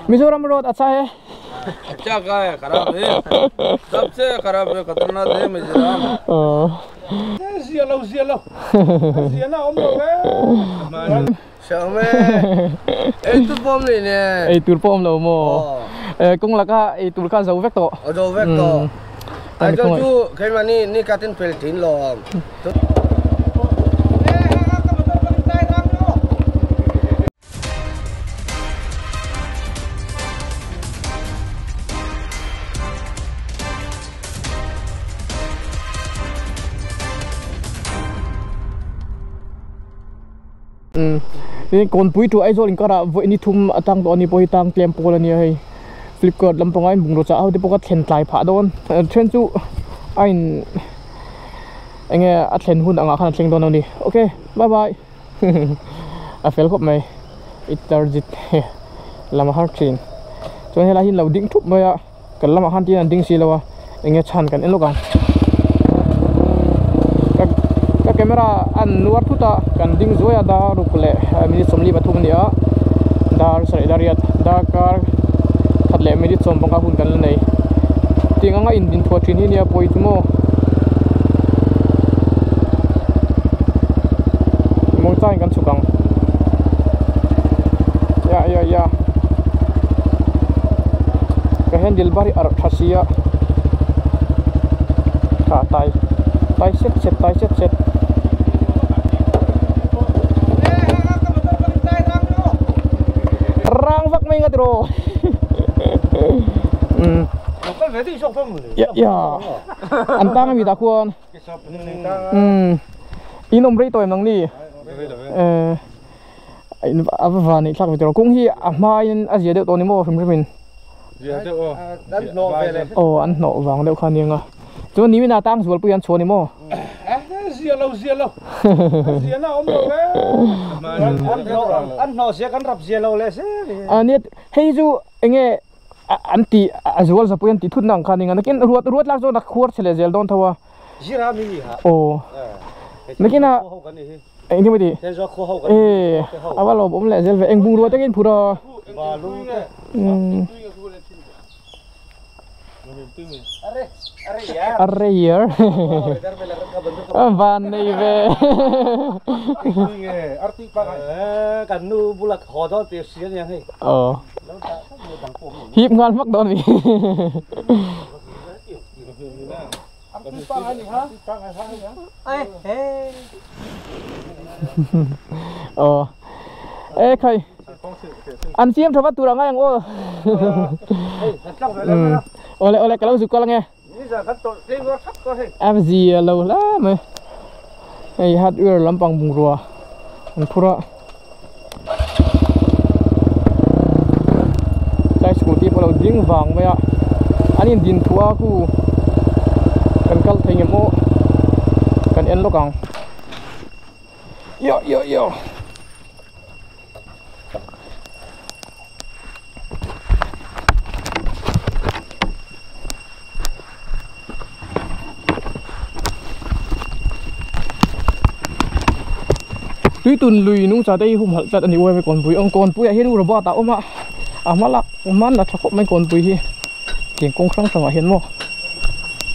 Mizoram road अच्छा है। अच्छा का है, खराब है, सबसे खराब है, खतरनाक है मिजोरम। जिया जिया जिया ना om lo sao me ei tu pom ni ne ei tur pom lo mo kong laka ei tur ka zo vek to zo vek to ai cho chu kai ma ni ni ka tin pel tin lo. Ni kon pui tu Aizawl in kara voi ni thum atang to ani pawh hi tang tlem pawl ania hei Flipkart lampanga in bungraw chah ho te pawh kha thlen tlai phah dawn then chu a in enge a thlen hun angah khan a thleng dawn a ni. Okay, bye bye. A fel khawp mai Ittarjit lama har thin chuan helai hi lo ding thup mai a kan lamah khan tin an ding si lo a enge chhan kan en lawk ang. Ka camera an nuar thut a kan ding zuai a dar ruk leh minute 43 ani a dar sarih dariat darkar khat leh minute 15 hun kan la nei tiang anga in din thuah thin hi nia pawi chu maw mawngchain kan chhuk ang ya ya ya ka handle bar hi arh tha si a tha tai tai set set tai set set. Rang vak mai nga tiro. Ya ya an tang mi da khuan in om rei toy nang ni in ava ni thlak ve tiro kung hi a hma in a zia deuh to ni mo hrim hrimin zia deuh o an hno ve le o an hno wang deuh kha nia nga chuan ni mina tang zual pui an chhuan ni mo zia lo zia lo zia na om lo le an hno zia kan rap zia lo le se ani hei chu enge an ti a zual zapui an ti thut nang kha ni nga nakin ruat ruat lak chu nak khuar chele zel don thawa zira mi ni ha o nakina eng mi ti e awa lo bom le zel ve eng bung ruat takin phura ba lu Arre yaar van nei ve kan nu bulak ho don ti sian yang hei ờ hip ngal mak don mi ờ ê khai ăn chiêm cho bắt tu ra ngay ang ô ole ole kalau suka lang em gì lâu lắm ấy hei hat ur lampang bungrua an phura chai scooty pawh lo ding vang mai a an in din thua khu kan kal thei ngem aw kan en lawk ang yo yo yo. Tui tun lui nung cha dei hum hal tlat ani uai kon pui ang kon pui a hian u robot a awm a a hma lak man la tha khawp mai kon pui hi tiang kawng hrang hrangah hian maw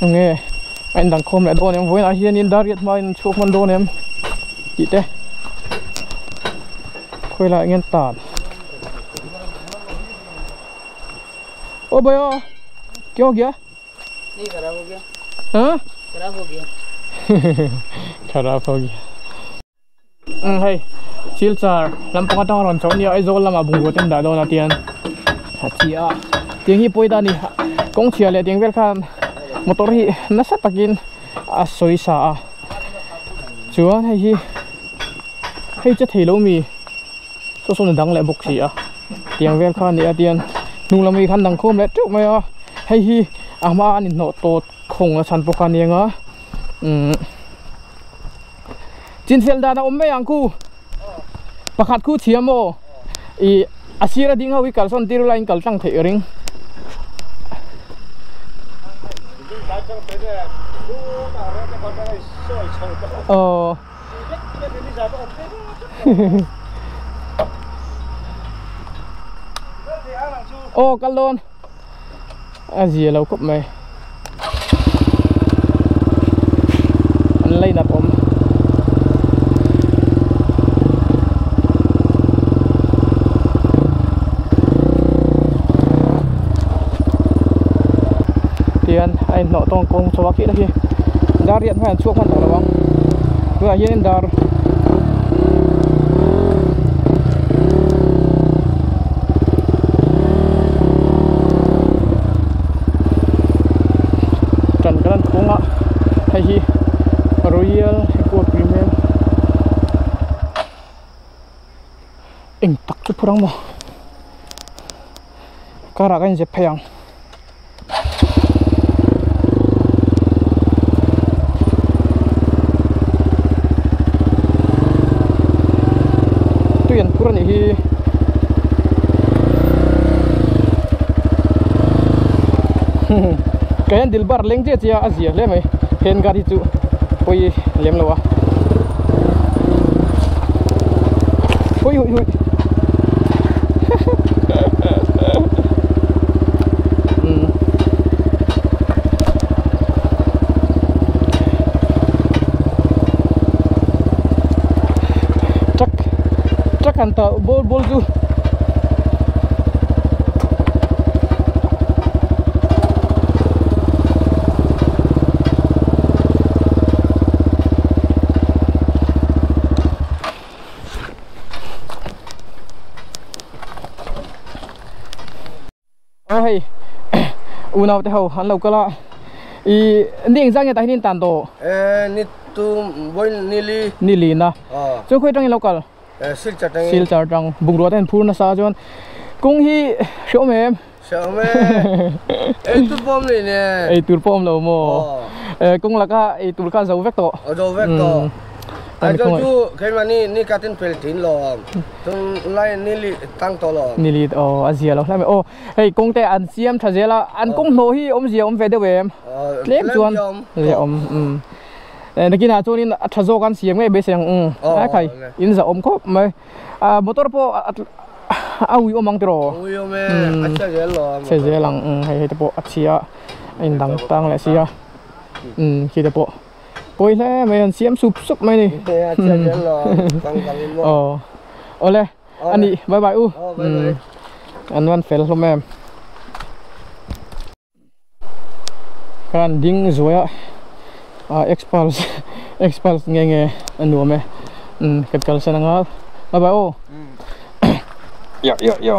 nge a in dang khawm leh dawn em vawiinah hianin dariat hmain chhuak hman dawn em tih te khawilaiah nge an tan ô bhaiya kya ho gaya nahi kharab ho gaya ha kharab ho gaya kharab ho gaya. Hei Silchar lampang atang rawn chauh nia Aizawl lama bungrua ten dah dawn a tian a chi a tiang hi pawi ta ani kawng chhia leh tiang vel khan motor hi nasa takin a sawi sa a chuan hei hi hei che thei lo mi saw sawn a dang leh bawk si a tiang vel khan ni a tian hnung lam hi khan dang khawm leh teuh mai a hei hi a hma an inhnawh tawt khawng a chhan pawh kha ania nga chinfel dan a awm mai ang khu pakhat khu thiam aw i a sir a ding ho hi kalsawn tir ula in kal tlang theih ring. Aw Ô kal dawn a zia lo khawp mai an lainat awm tian a inhnawh tawng kawng chho a khi khi dar riat hmai an chhuak hman tawh lo ang tunah hianin dar tan kan an phung a hei hi royal eco premium eng tak chu phur ang maw car ah ka inzep phei ang. Tui an phur anih hi ka hian dilbar leng chiah chiah a zia hle mai hen gari chu pawi lem lo a hui hui hui truck truck han tah ball ball chu a hei unau te ho an lo kal a ih ni engzah nge tah hian in tan tawh eh ni tum vawi nili nili na chuan khawi atangin lo kal silchar atangin silchar atang bungrua te an phur nasa chuan kawng hi hreawm em hreawm e ei tur pawh awm leh nen ei tur pawh awm lo maw eh kawng laka ei tur kha a zo vek tawh a zo vek tawh Aizawl chu keimahni ni katin pel thin lawm tunlai nili tang tawh lawm. Nili aw a zia lo hle mai aw hei kawng te an siam tha zel a an kawng hnawh hi awmzia awm ve deuh em tlem chuan zia awm umm nakinah chuanin a tha zawk an siam ngei beisei ang um a khai in za awm khawp mai a motor pawh a ui awm ang tiraw ui awm e a chhe zel lawm chhe zel ang um hei hei te pawh a chhia a indang tang leh sia um khi te pawh. Pawi hle mai an siam sup sup mai ni. Aw awle ani bye bye u. An van fel hlawm em. Khan ding zuai a expulse expulse nge nge a nuam e. Kan kalsan anga bye bye u. Yo yo yo.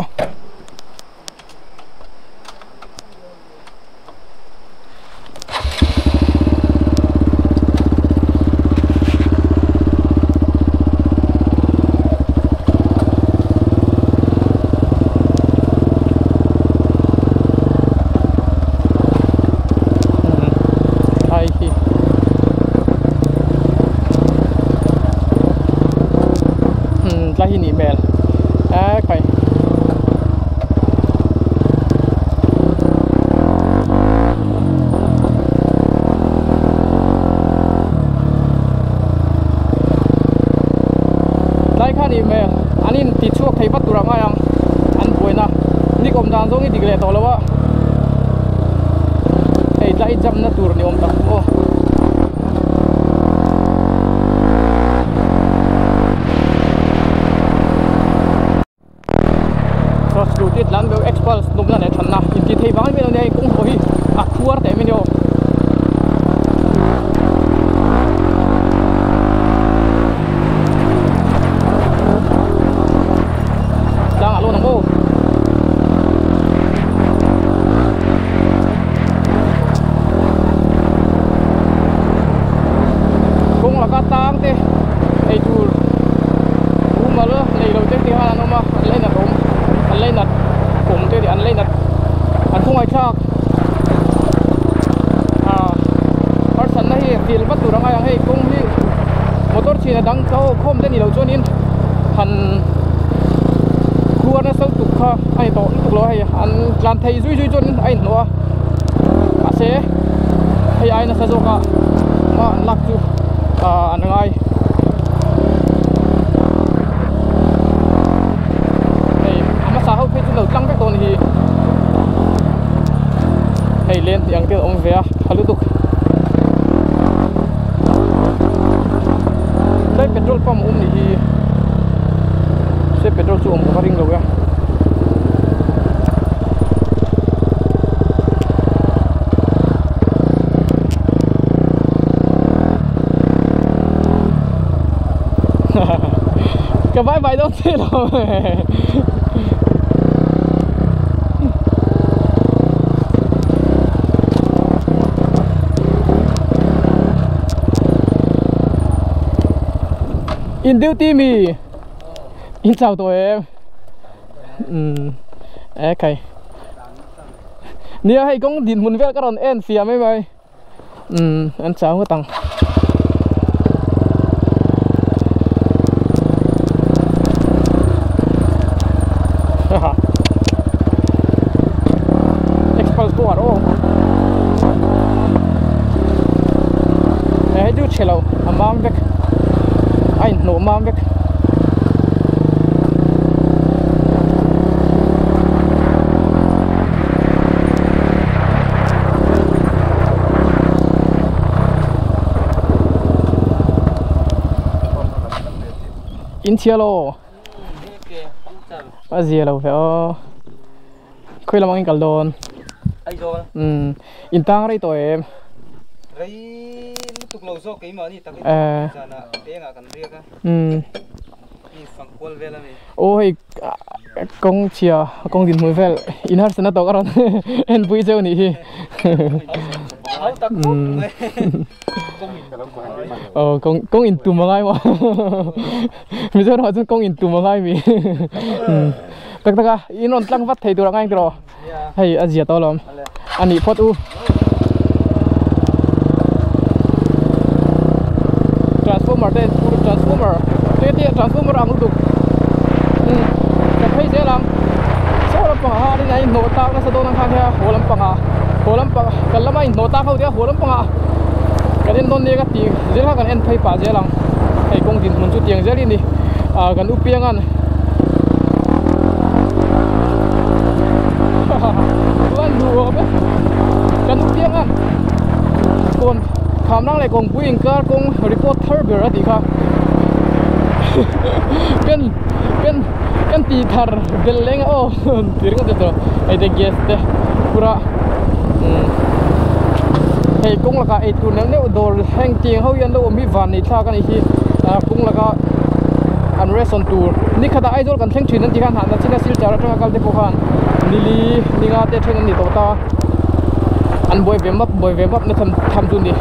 Ai hi tlai hi nih hmel a khai. Tlai kha nih hmel an in ti chhuak thei vat tur a ngai ang an buaina nik awm dan zawng hi dik leh tawh lo a hei tlai jam na tur ni awm tak aw. Scooty tlan deuh Xpulse nawmna leh thanna inti thei vang em em a nia hei kawng haw hi a khuar teh mai a ni aw. Tlangah lawn ang aw. Kawng laka tang te ei tur mumal nei lo te te khan an awm a an lainat awm an lainat awm te an lainat an khawngaihthlak ah harsatna hi fil vat tur a ngai ang hei kawng hi motor chhin a dang to khawm te ni lo chuanin han khuar nasa lutuk kha a ni tawh lutuk lo a hei an tlan thei zui zui chuan a inhnawh a mahse hei ai nasa zawk a hma an lak chu ah an ngai. Hei a hmasa ho phei chu lo tlang vek dawn hi. Hei len ang te awm ve a halutuk lai petrol pump awm ni hi se petrol chu awm ka ring lo ya ka bye bye đâu thế đâu in duty mi in chào tụi em okay nia hay công din mun vel karon en fia mai mai anh chào cái tầng Xpulse ko aro eh du chelo amam vek ai no mam vek in chialo a zia lo ve o khoi lamang in kaldon ai zo in tang rei to em rei lutuk lo zo keima ni tak jana tenga kan riak a ni fangkol vela mi o hei kong chia kong din mui vel in har sana to karon en pui cheu ni hi ờ con con in tù mà ngay mà mình cho nó chúng con in tù mà ngay mi tak tak in on tlang vat thei tur ngai tro hei a zia to lom ani phot u transformer te transformer te te transformer ang tu ka phei zelam so lam panga ha ni nai no tak na sa do nang kha kha ho lam panga ho lam panga kalama in no ta khau dia ho lam panga kan en don ne ka ti zel kha kan en phei pa zelang hei kong din mun chu tiang zel ni a kan upiangan lan du be kan upiangan kon khamrang le kong puing kar kong report thar ber ati kha kan kan kan ti thar bel leng o tirng te to ai te gas te pura hei kong laka ei tur neu neu dor heng tiang ho hian lo awm hi van nei thlak ani hi kong laka an restaurant tur ni khata Aizawl kan thleng thin an ti khan han china Silchar atanga kal te pawh khan nili ninga te then an ni tawh ta an buai ve map na tham tham chu ni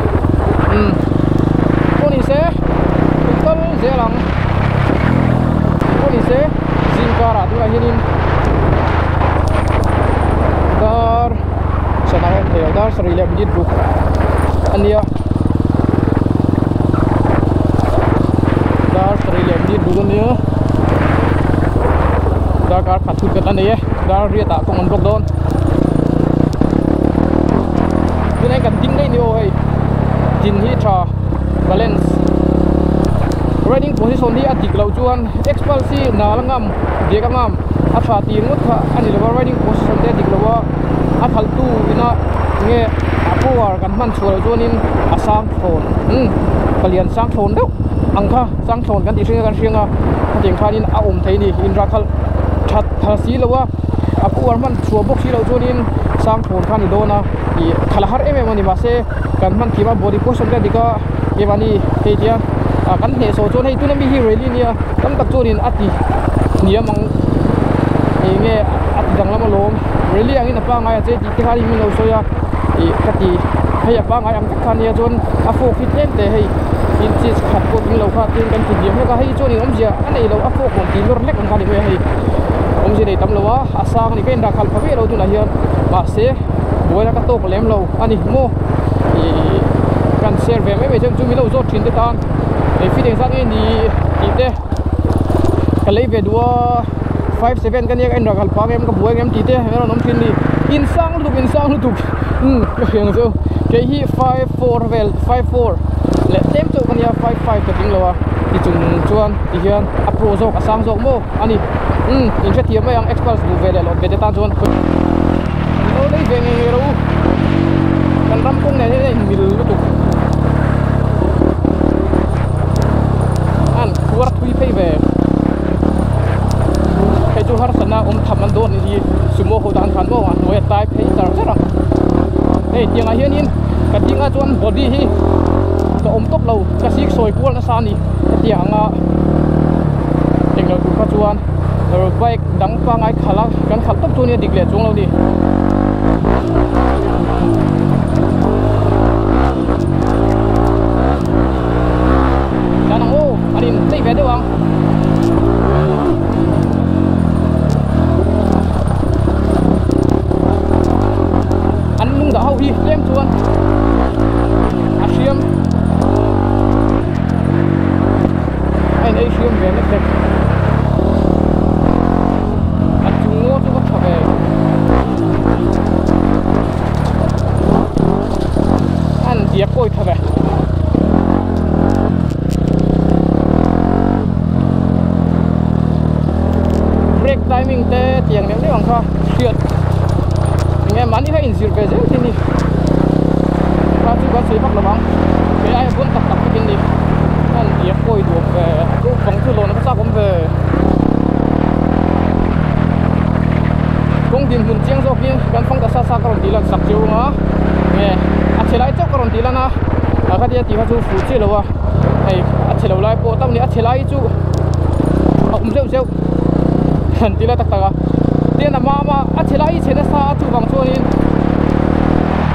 pawh ni se kal zelang pawh ni se zingkar ah tunah hianin dar sana em thei dar sarih leh minute ruk ania dar sarih leh minute ruk ania dar kar khat thut kat ani e dar riat ah kawng an block dawn tunai kan ding daih ni aw hei din hi tha balance riding position hi a dik lo chuan Xpulse hi na la ngam dek a ngam a tha tir ngawt kha ani lova riding position te a dik lova a khaltu ina nge a power kan hman chhuah lo chuanin a sang thlawn palian sang thlawn deuh ang kha sang thlawn kan tih hring kan hriang a hetiang khanin a awm thei ni in rakhal that thal si lo a a power hman chhuah bawk si lo chuanin sang thlawn kha ni dawn a ih khala har em em ani mahse kan hman thim a body position te dika kemani hei tia a kan hneh saw chuan hei tuna mi hi rally nia tam tak chuanin a ti hniam ang enge a ti dang lam alawm rally angin a pangai a che tih te khanin min lo sawi a ih ka ti hei a pangai ang vek kha nia chuan a fork hi tlem te hei inches khat pawh ding lo kha tin kan ti hniam hlek a hei chuanin awmzia a nei lo a fork rawn ti nawr hlek ang kha ni mai a hei awmzia nei tam lo a a sang ni ka in rakhal pha ve lo tunah hian mahse buaina ka tawk lem lo ani maw ih kan share ve mai mai chuan chu mi lo zawt thin te tan hei fit engzat nge ni tih te ka lei ve duh a 5-7 ka nia ka in rakhal pha ngem ka buai ngem tih te rawn awm thin ni in sang lutuk ka hriang chu kei hi 5-4 vel 5-4 leh tlem chauh ka nia 5-5 ka tling lo a ti chung chuan ti hian a pro zawk a sang zawk maw ani in hrethiam mai ang Xpulse duh ve leh lawt ve te tan chuan lo lei ve ngei ngei ro u. Kan ram kawng nen hian a inmil lutuk. An khuar thui phei ve. Hei chu harsatna awm tham an dawn anih hi sumo ho tan khan maw a hnuai a tai phei char char a. Hei tiangah hianin ka dingah chuan body hi ka awm tawp lo ka sik sawi kual nasa a ni hetiang anga englo tur kha chuan bike dang pangngai khalh a kan khalh tawp chu nia dik leh chuang lo a ni. Tlan ang aw an in chei ve deuh ang. An lung dah ho hi tlem chuan a hriam a in ei hriam ve mek mek a chung ngaw chu ka tha ve. An diak kawi tha ve. Brake timing te tiang deuh deuh ang kha hriat enge mahni kha inzir ve zel thin ni kha chu kan sawi vak lo ang kei aia bawn tak tak takin ni an diak kawi duam ve bang chu lawn a va chak awm ve kawng dinhmun chiang zawkin kan fang ta sa sa ka rawn tih lan sak chiu ang a nge a chhe lai chauh ka rawn tih lan a a khatia tih kha chu fuh chiah lo a hei a chhe lo lai pawh tam a ni a chhe lai chu a awm zeuh zeuh han ti la tak tak a tin a mam a a chhe lai hi chhe nasa a chuvang chuanin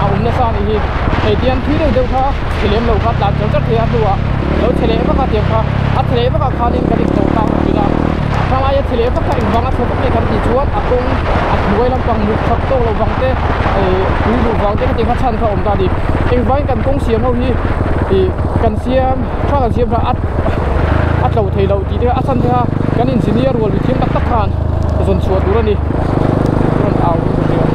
a awm nasa a nih hi hei tian thui deuh deuh kha chhe lem lo kha tlan char char thei a hnuah lo chhe leh vak a tiang kha a chhe leh vakah khanin kan into ta ang thin a thalai a chhe leh vak kha engvanga chhe vak nge kan tih chuan a kawng a hnuai lampang mut that tawk loh vang te ih tui luh vang te khatiang kha chhan kha a awm ta a ni engvangin kan kawng siam ho hi ih kan siam tha kan siam tha a a tlo thei loh tih te a chhan te kha kan engineer rual mi thiam tak tak khan zawn chhuah tur a ni rawn au in ka hria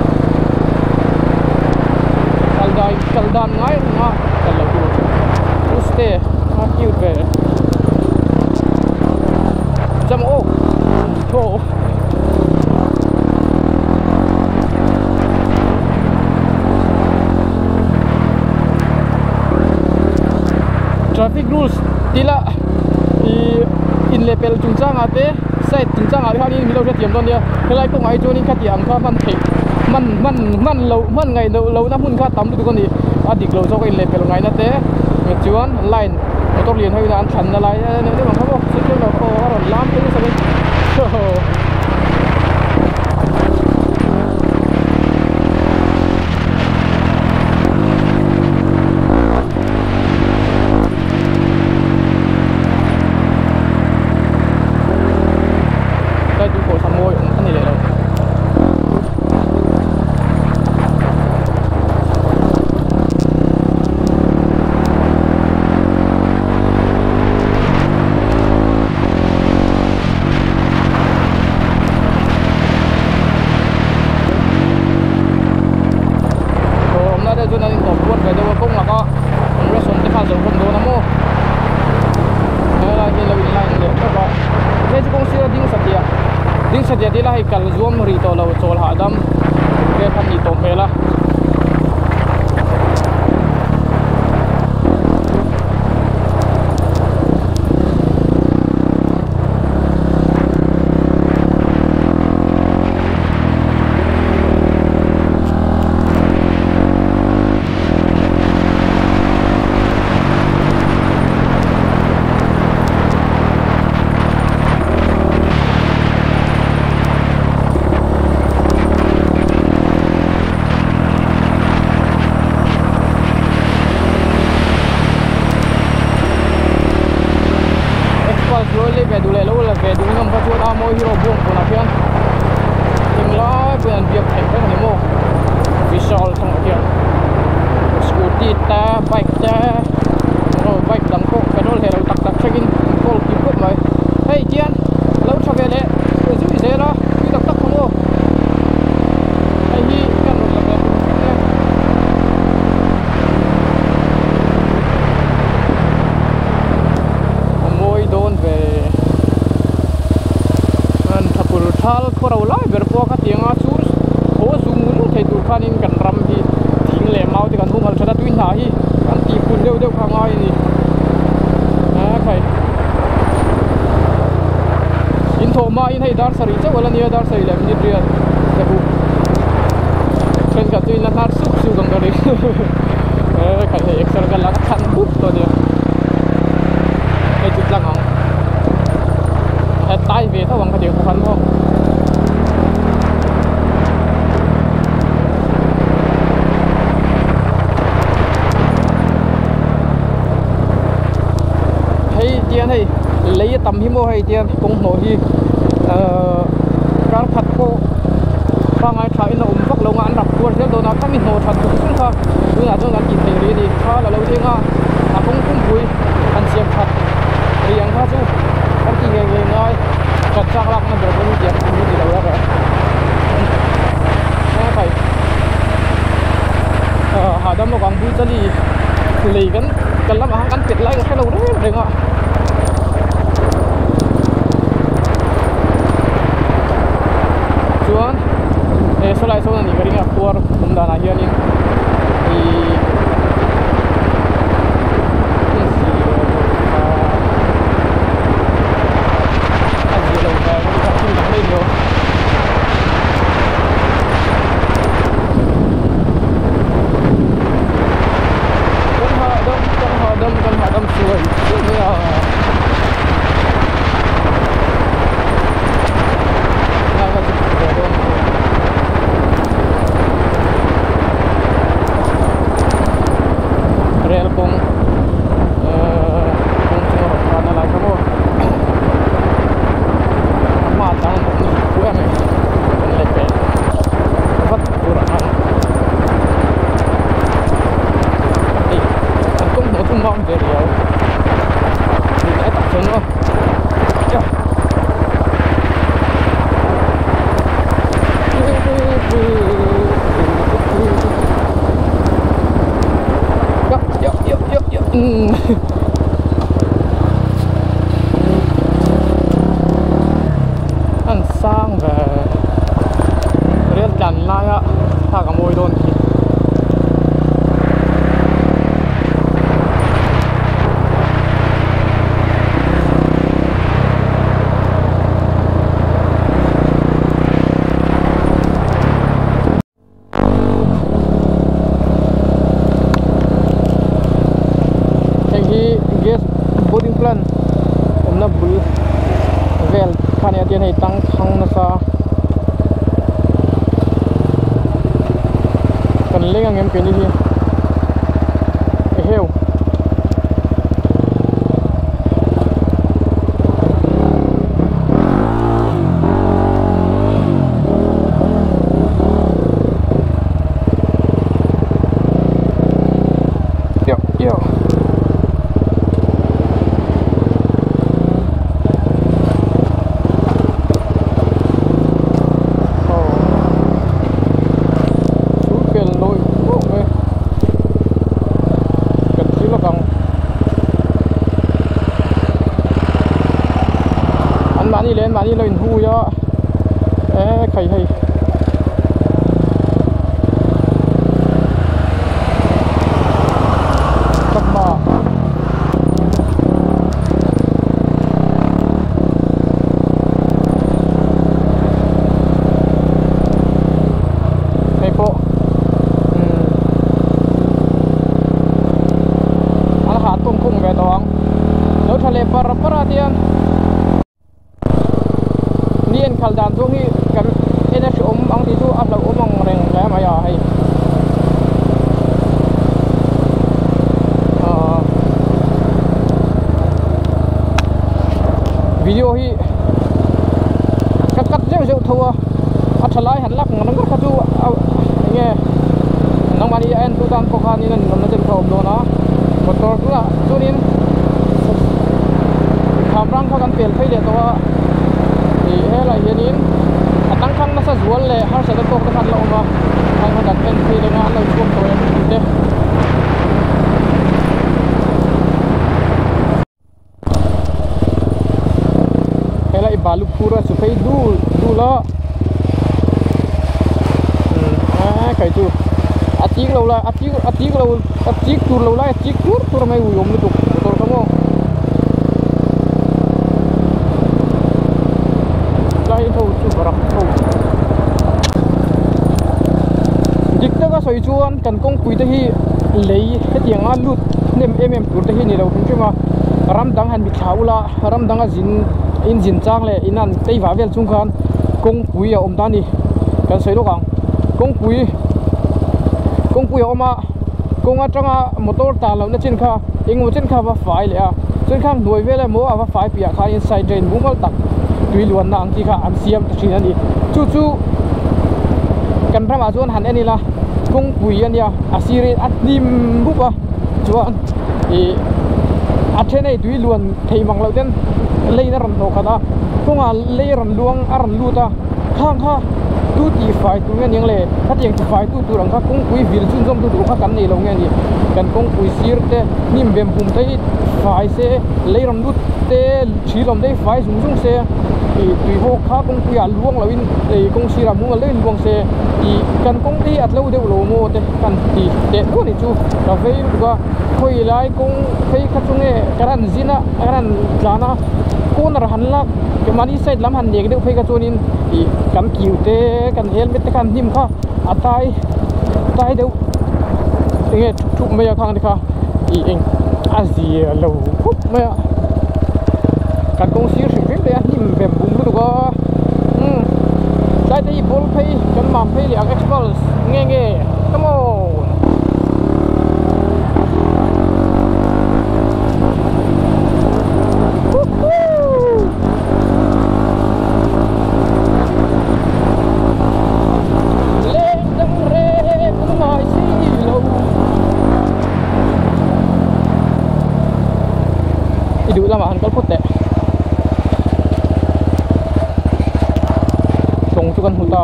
kal dai kal dan ngai reng a kal loh tur uste a cute ve jam aw thaw traffic rules tila ih inlehpelh chungchangah te side chungchangah te khanin min lo hrethiam dawn nia helai kawngah hi chuanin khati ang kha hman theih hman hman hman loh hman ngaih loh lohna hmun kha tam lutuk a ni a dik lo zawk a inlehpelh ngaihna te chuan line motor lian ho ina an thlanna lai neuh neuh ang kha maw sawi lo aw a rawn lam phei nasa mai Tlai tui pawh kha mawi awm a ni leh lo. Dawr awmna te chuan an intawp ruat ve deuh a kawng laka an restaurant te kha a zo hlawm dawn a maw helai hi a lo in line leh tawp a hei chu kawng sira ding satliah ding satliah tih ila hei kal zuam rih tawh lo chawl hahdam vel kha a nih tawh hmel a. Express lawih leh ve duh leh lo la ve duh in awm kha chuan a mawi hero buang pawnah khian englai pawhin an biak theih vek a ni maw vishal thlang ah khian scooty te bike te aw bike dang pawh petrol heh lo tak tak thlengin an kawl kim khawp mai hei tian a lo tha ve leh zui zel a tui tak tak kha maw hei hi kan rawn la ve tum vek e. A mawi dawn ve an thapur thal khaw ro lai ber pawh a khatiang a chu haw zung zung thei tur khanin kan ram hi thing leh mau te kan hum hal thada tui hna hi kan ti pun deuh deuh kha ngai ni a khai in tho ma in hei dar sari chau ala nia dar sari le minute riat te hu then ka tui na nar sup su gang ka ri khai hei excel ka la khan bup to nia hei chu tlang ang he tai ve tho ang kha deu khan ho hei tian hei lấy tầm hi mo hei tian kong hno hi kar khat pawh pangai tha in a awm vak lo nga an rap kuar zel dawn a khami hnaw that tum chung kha tunah chuan kan ti thei ri ani kha la lo thleng a a kawng pumpui an siam that ri ang kha chu kan ti ngei ngei ngai that chak lak na ber pawn tiang ang hi ni lo la a khai hahdam lawk ang bul chali lei kan kan lamah khan kan pet lai ka hrelo reng reng a. Chuan he sawlai sawn ani ka ring a khuar awm danah hianin ih a zia lo ve ka thil dang daih lo kan hahdam kan hahdam kan hahdam suai suai mai a. Rel kawng kawng chunga rawn tan a lai kha maw a hma ah tlang an awm ni pui ang e kan let ve vat tur ah khan hei an kawng hnawh chu mam ve riau tih lai tak chuan aw an sang ve rel tlan laia thlak a mawi dawn khi. Heng hi gas boarding plant awmna bul vel kha nia tian hei tang thang nasa kan leng ang em keini hi eheu. Yo. Chú kèn lôi bốc ấy. Cần thiết là bằng. Anh bạn đi lên, bạn đi lên hu cho. Ê, khầy khầy. Par par tian nien khal dan chu hi kan en a hri awm ang tih chu a hlauh awm ang reng hle mai a hei video hi ka cut zeuh zeuh tho a a tha lai han lak ang reng kha chu enge nangmahni a en tu tan pawh khanin a ninawmna chen kha awm dawn a motor tunah chuanin kham rang kha kan pel phei leh tawh a ih helai hianin a tang thang nasa zual leh harsat a tawk te khan la awm a khan kha kan en phei lenga an lo chhuak tawh em tih te. Helai balu phur a chu phei dul dul a a khai chu a Chik lo lai a chik lo a chik tur lo lai a chik tur tur mai ui awm lutuk motor kha maw tlai ho chu varak ho dik taka sawi chuan kan kawngpui te hi lei hetiang a lut hnem em em tur te hi ni lo hrim hrim a ram dang han mi thla ula ram dang a zin in zin chang leh in an tei vah vel chung khan kawngpui a awm ta a ni kan sawi lawk ang kawngpui kawngpui a awm a kawng atanga motor tan lohna chin kha engemaw chen kha va fai leh a chuan khang hnuai vel emaw a va fai piah khan inside drain mumal tak tui luanna ang chi kha an siam ta thin a ni chu chu kan ramah chuan han en ila kawngpui a nia a sir in a hnim bup a chuan ih a then hei tui luan thei mang loh ten lane a rawn hnawh khat a kawngah lei a rawn luang a rawn lut a khang kha tu tih fai tur nge aniang le khatiang ti fai tu tur ang kha kawngpui vil chhun zawm tu tur kha kan nei lo nge ani kan kawngpui sir te hnim bem bum te hi fai se lei rawn lut te thi lawm te hi fai zung zung se ih tui hawk kha kawngpui ah luang lo in ih kawng sirah mumal deuhin luang se ih kan kawng te hi a tlo deuh lo maw te kan ti teh nual ni chu ka vei lutuk a khawi lai kawng phei kha chu nge kan han zin a kan han tlan a corner han lak mahni side lam han nek deuh phei kha chuanin ih kan kiu te kan helmet te kha an hnim kha a tai tai deuh enge thup thup mai a khang te kha ih eng a zia lo khawp mai a kan kawng sir hrim hrim te a hnim vem bum lutuk a umm tlai te hi ball phei kan mam phei leh ang express nge nge come on. I duh lamah han kal phawt teh tawng chu kan hmu ta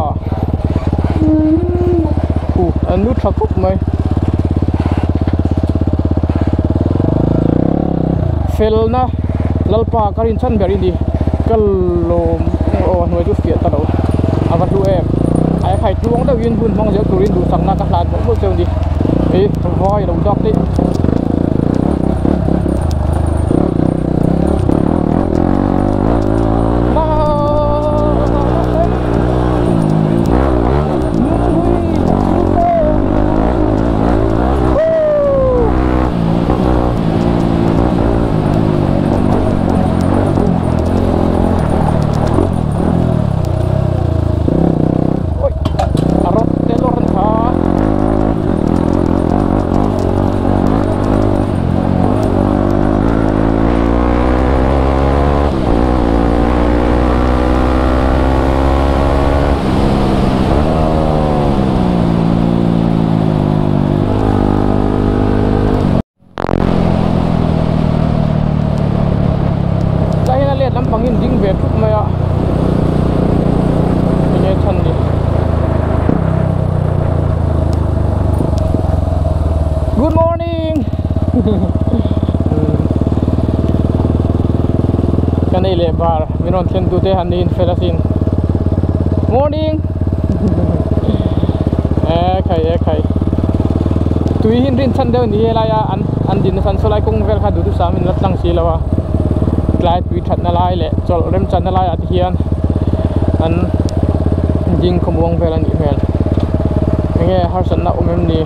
uh an lut tha khawp mai felna lalpa ka rin chhan ber i ni ka lawm aw a hnuai chu fiah ta lo a va hlu em a khai tluang deuhin hun hmang zel turin duhsakna ka hlan mawlh mawlh cheu a ni ih vai lo dak daih. A rawt te lawr a ni kha. Tlai hian a let lampang in ding ve thup mai a enge chhan ni good morning ka nei leh bar min rawn thlen tute han niin fel asin morning e khai e khai tui hi in rin chhan deuh ni helai a an an din nasa an saw lai kawng vel kha duhthusam in la tlang si lo a tlai tui thatna lai leh chawlh remchanna laiah te hian an ding khawmuang vel a nih hmel enge harsatna awm em ni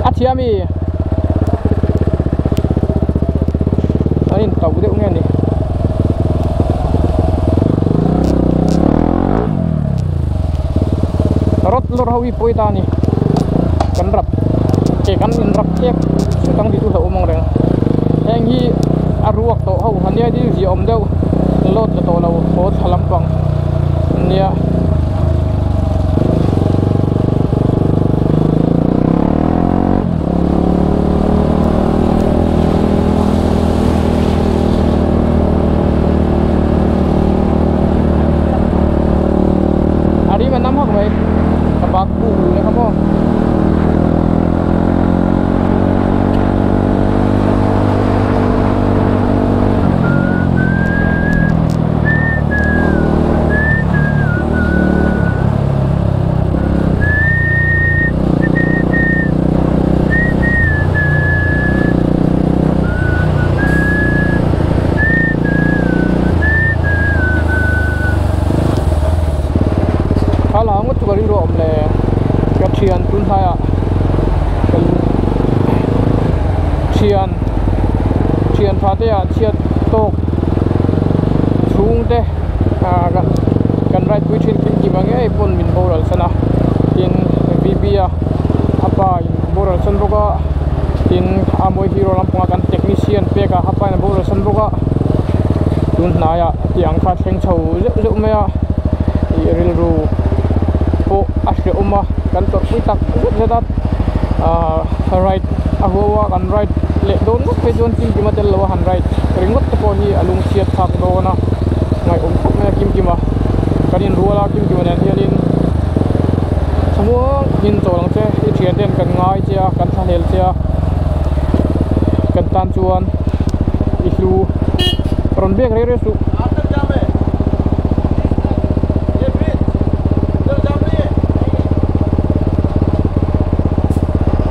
a thiam i an in tauh deuh nge ni. Rawt lawr ho hi pawi ta a ni kan rap ke kan in rap thlek chutang tih chu hlauhawm ang reng heng hi a ruak tawh ho a nia dil ziah awm deuh load la tawh lo haw thla lampang a nia. A rim a nam hak mai ka bak buk le kha maw. Thian thian tha te ah chhiat tawk chhung te kan ride pui thin kim kim ang ngei pawn min boral san a tin VB a apa in boral san bawk a tin a mawi hero lampanga kan technician pek a apa in a boral san bawk a tun hnaiah tiang kha thleng chho zeuh zeuh mai a ih rilru pawh a hrehawm a kan tawrhpui tak zet zet a ahh ride a huau a kan ride leh dawn ngawt phei chuan kim kim a tel lo a han ride ringawt te pawh hi a lung chhiat thlak dawn a ngaihawm khawp mai a kim kim a kan inrual a kim kim a nen hianin thlamuang takin chawl ang che i thian ten kan ngai che a kan thlahlel che a kan tan chuan i hlu rawn biak rei rei suh.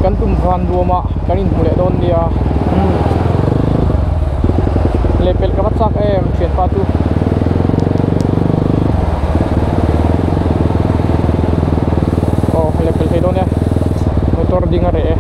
Kan tum van ruamah kan inhmu leh dawn nia lehpelh ka va chak em thianpa chu. Aw lehpelh thei dawn e motor ding a reh e.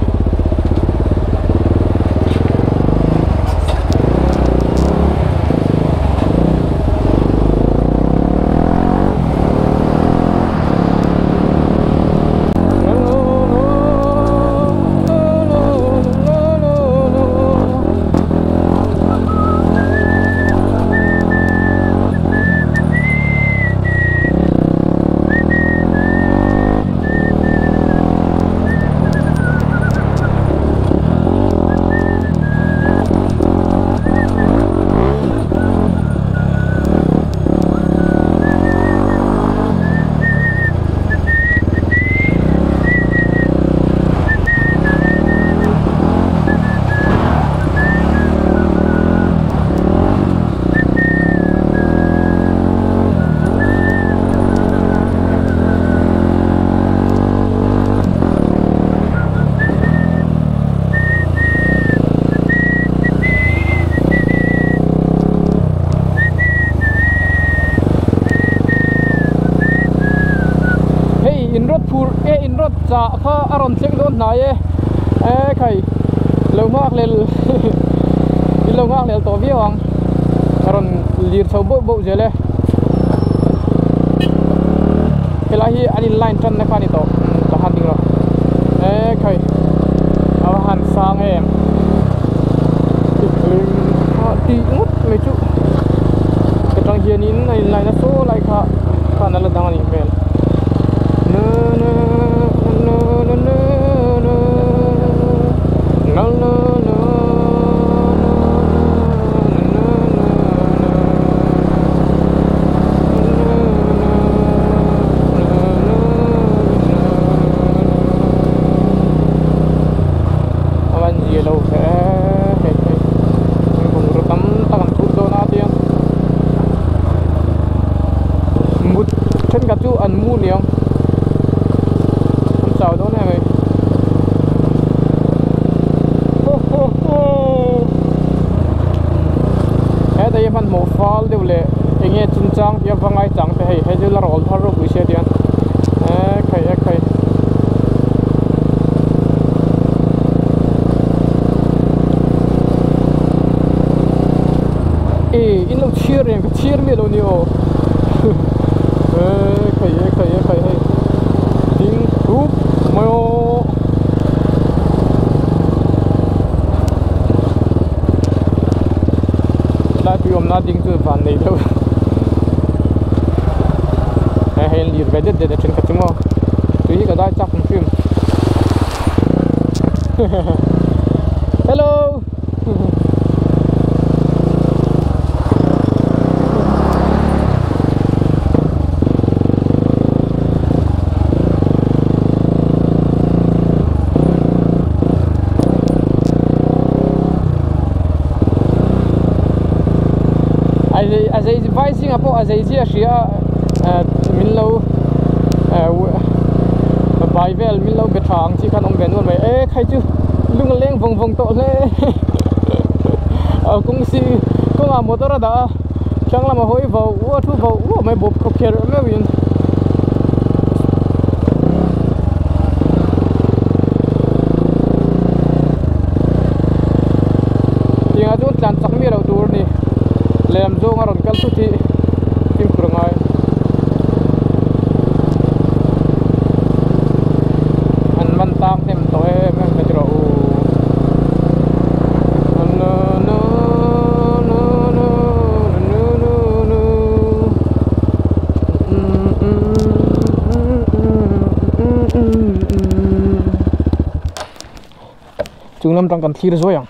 Hei inrawt phur e inrawt chah kha a rawn thleng dawn hnai e e khai lo nghak lel in lo nghak lel tawh viau ang a rawn lir chho bauh bauh zel e helai hi an in line tan na kha a ni tawh ka han ding rawh e khai a va han sang em tih ngawt mai chu ka tang hianin a in line a saw lai kha khan a la dang a nih hmel a van zia lo hle hei hei bungraw tam tak an phurh dawn a tiang mut thenkhat chu an mu niang an chau dawn em mai ho ho ho heta hi hmanhmawh fal deuh leh eng nge chungchang tih a va ngai chang te hei hei chu la rawl thar ropui sia tiang e khai e khai. E in lo chhiar reng ka chhiar miah lo ni aw e khai e khai e khai hei ding rup mai aw helai tui awmna ding chu van nei deuh he hei an lir ve det det a then khat chu maw tui hi ka dai chak ang hrim hello. A zei vai zingah pawh a zei zia hria a min lo bai vel min lo be tha ang chi khan awm ve nual mai e khai chu lung a leng vawng vawng tawh hle a kawng si kawngah motor a dah a hrang lamah hawi vau a thu vau uah mai bawp khawp kher meuhin. Zawng a rawn kal thut hi fimkhur a ngai. An man tang hnem tawh em em mai tiraw u. Chung lam tang kan thlir zuai ang.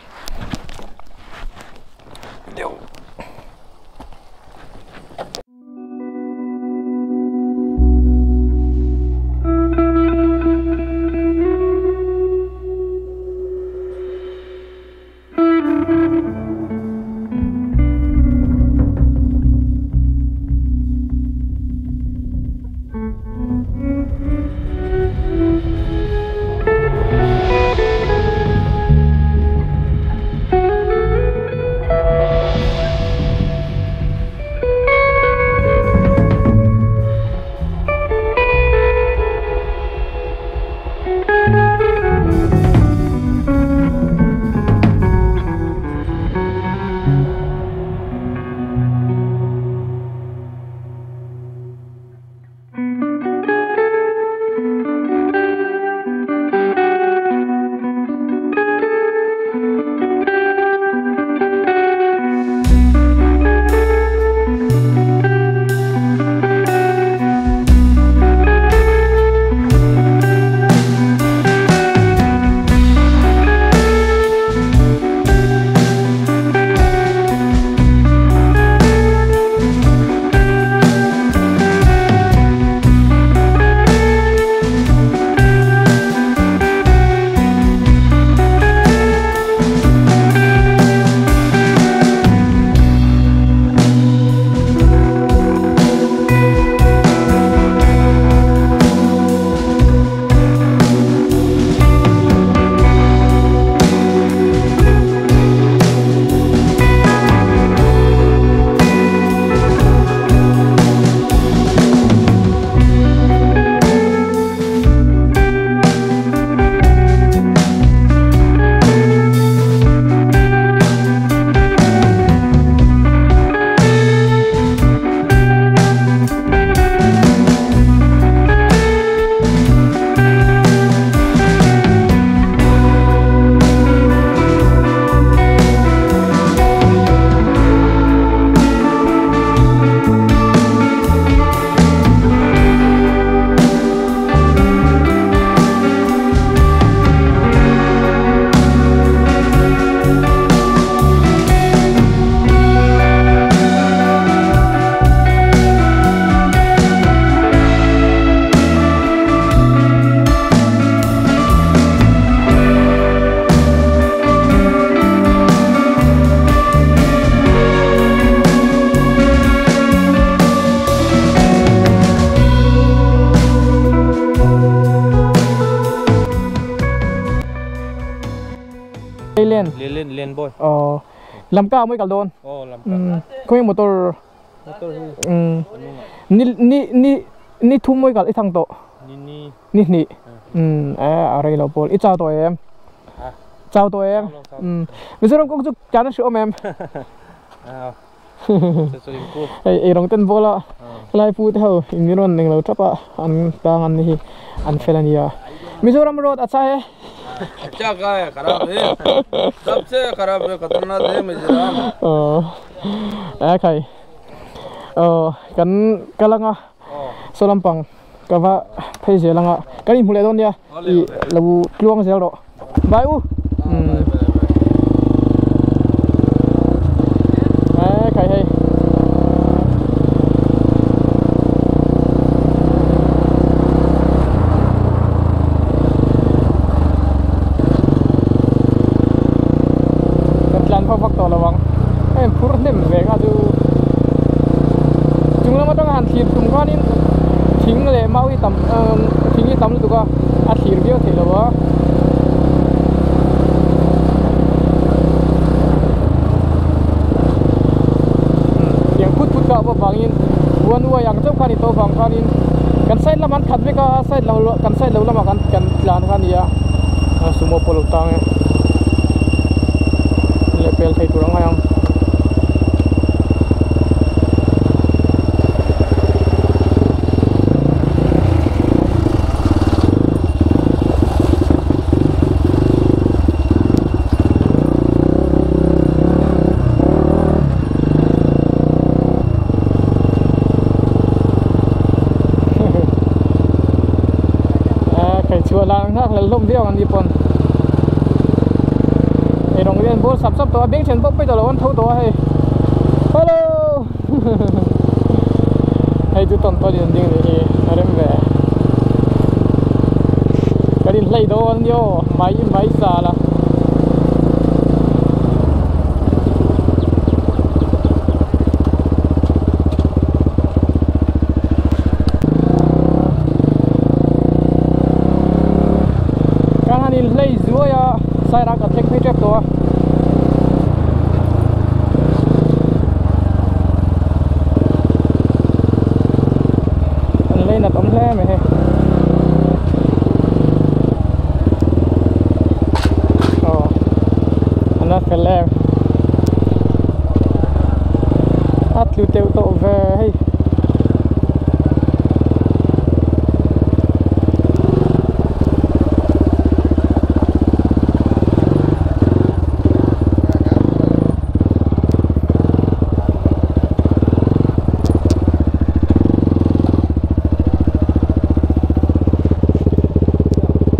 Len Len boy. Oh, lamka mới kal don. Oh, lamka. Koi motor. Motor hi. Ni ni ni ni thum mới kal i thang to. Ni ni. Ni ni. À đây là bol. Ít chào tôi em. Chào tôi em. Mizoram cũng giúp chán nó sửa em. À. Ei rong ten bola. Lai pu te ho imiron ning lo trapa an tang an hi an felania. Mizoram road अच्छा है. अच्छा का है खराब है सबसे खराब है खतरनाक है मिजोरम. À khai. Kan kalanga. Solampang kawa phei zelanga kan in hmule dawn nia i lo tluang zel rawh. Bye u. Khai hei. Kan tlan phak tawh lovang hei phur hnem ve nga chu chung lam atanga han thlir tum khanin thing leh mau hi tam thing hi tam lutuk a a thlir viau thei lo a. Tiang phut phut ka bangin buan uai ang chauh khan i to bang khanin kan side lam an khat vek a side lo kan side lo lamah kan kan tlan kha nia sumo pawh lo tang e leh pel thei tur ang ngai ang. Ngak lel hlawm viau ang ni pawn ei rawng hian ball sap sap tawh a beng then pawh pawi tawh lo an tho tawh a hei hello hei chu tawn tawn in an ding nih hi a rem ve kan in hlei dawn a nia aw mai mai sal a. Kan han in hlei zuai a side ah kan thleng phei tep tawh a. An lei nat awm hle mai hei. Aw an la fel em. A tlu teuh tawh ve hei.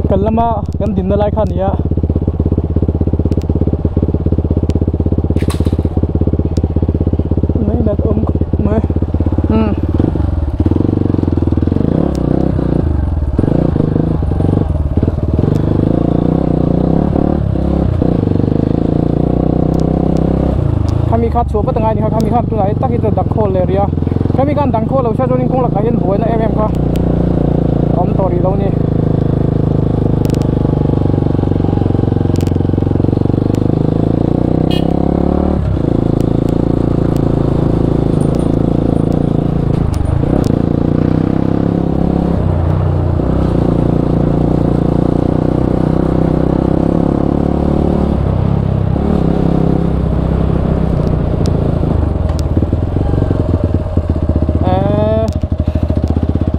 Kan lama kan dinna lai kha a ni a. Mai nat awm khawp mai umm. Khami kha chhuah vat angai ni kha khami khan tunah hi tak hi chu dang khawl leh rih a khami khan dang khawl lo sia chuanin kawng lakah hian buaina em em kha a awm tawh rih lo a ni.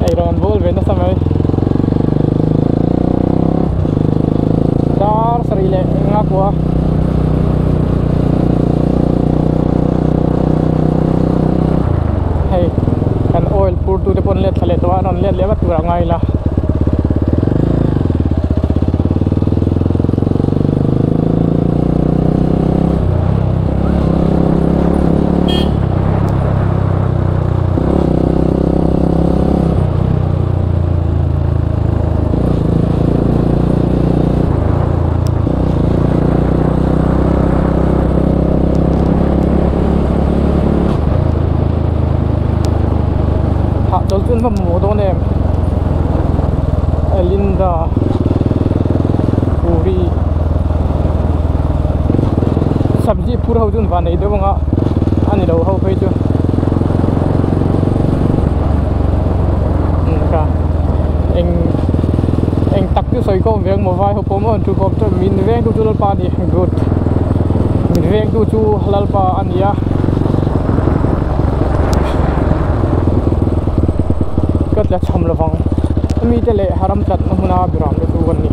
Ei rawn bul ve nasa mai dar sarih leh enga kua hei kan oil phur tu te pawh an let thla leh tawh a an rawn let leh vat tur a ngai la. Hahchawlh chu an va mamawh dawn em Linda Puri sabji phur ho chu an van nei deuh ang a a ni lo ho phei chu ka eng eng tak chu sawi khawm ve ang maw vai ho pawh maw an thu khawm chuan min veng tu chu lalpa a ni good min veng tu chu lalpa a ni a ka tla cham lovang mite leh haram tlatna hmuna biram te chu an ni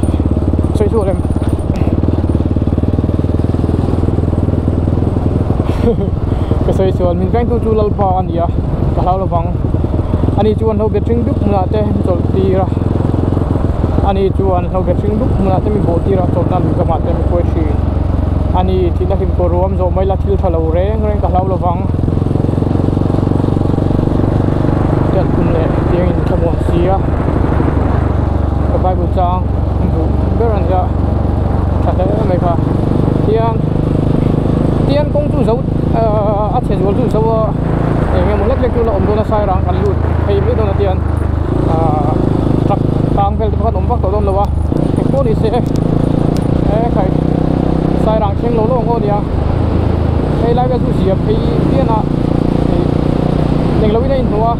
sawi chu rem ka sawi chuan min vengtu chu lalpa a ni a ka hlau lovang ani chuan hlo bet hring dup hmunah te mi chawlh tir a ani chuan hlo bet hring dup hmunah te mi bawh tir a chawlhna lui kamah te mi kuai thin ani thihna hlim kawr ruam zawh mai la thil tha lo reng reng ka hlau lovang tiang kum leh tiang in thlamuan si a ka bible chang duh ber a nia tha hle mai kha tiang tiang kawng chu zo a chhe zual chu zo a eng emaw hlek hlek chu la awm dawn a sai rang kan lut phei mai dawn a tiang ahh truck tang vel te pawh khan awm vak tawh dawn lo a engpawh ni se e khai sai rang thleng lo lo ang aw nia hei lai vel chu zia phei pian a ih englo in a inhmuh a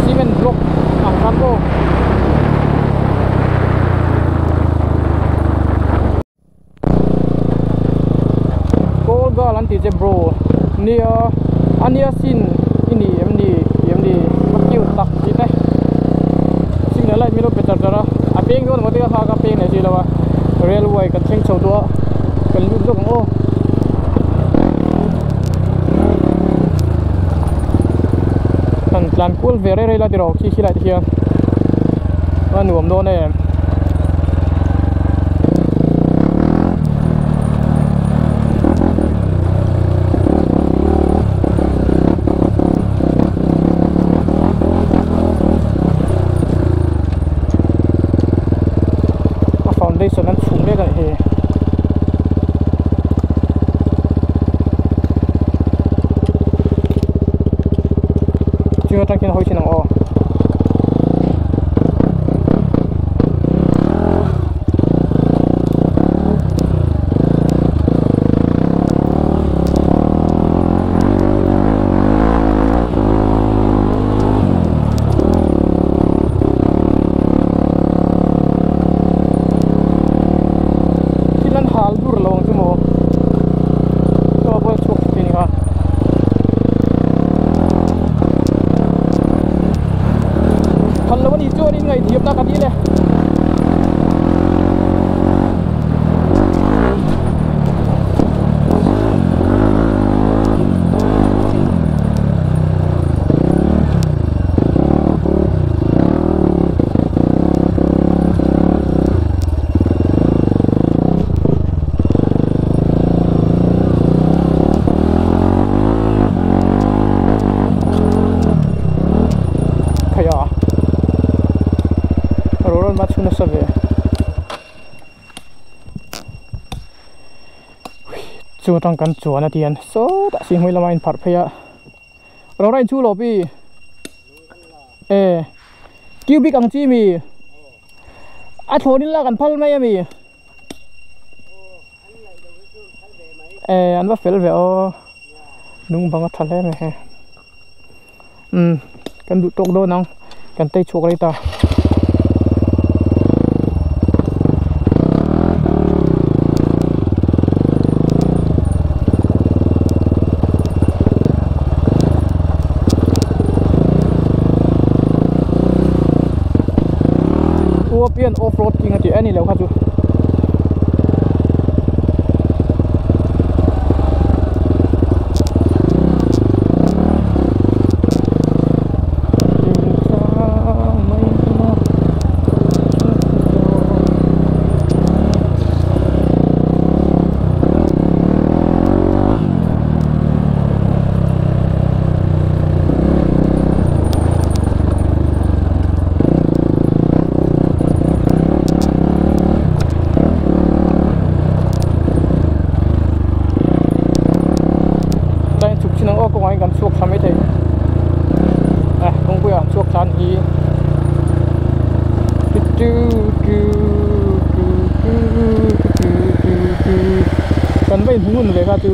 cement block ang khan pawh. Call girl an tih che bro nia ania sin i ni em ni tih em ni ka cute tak tih te signal light min lo pe char char a a peng dawn emaw te ka kha ka peng leh si lo a railway kan thleng chho tawh a kan lut zawk ang aw. Han tlan kual ve rei rei la tiraw khi khi lai te hian a nuam dawn em. Sanan chhung mek a ni hei. Chung atang khian hawi thin ang aw. Thil an hal dur lo ang chu maw chaw pawh a chhuak thei a. Phal lo a nih chuan in ngaihthiamna ka dil e. Khaia ro rawn ma chhun nasa ve chu atang kan chuan a tian sawtah si hmui lama inpharh phei a ro rain chu lo pi e cubic ang chi mi a thlawnin la kan phal mai ami e an va fel ve aw nung bang a tha hle mai he kan duh tawk dawn ang kan tei chhuak rei ta. European off-road king a ti ani lo kha chu. Kan chhuak tha mai thei a kawngpui ah chhuak tha an hi kan va inhmu ngun ve kha chu.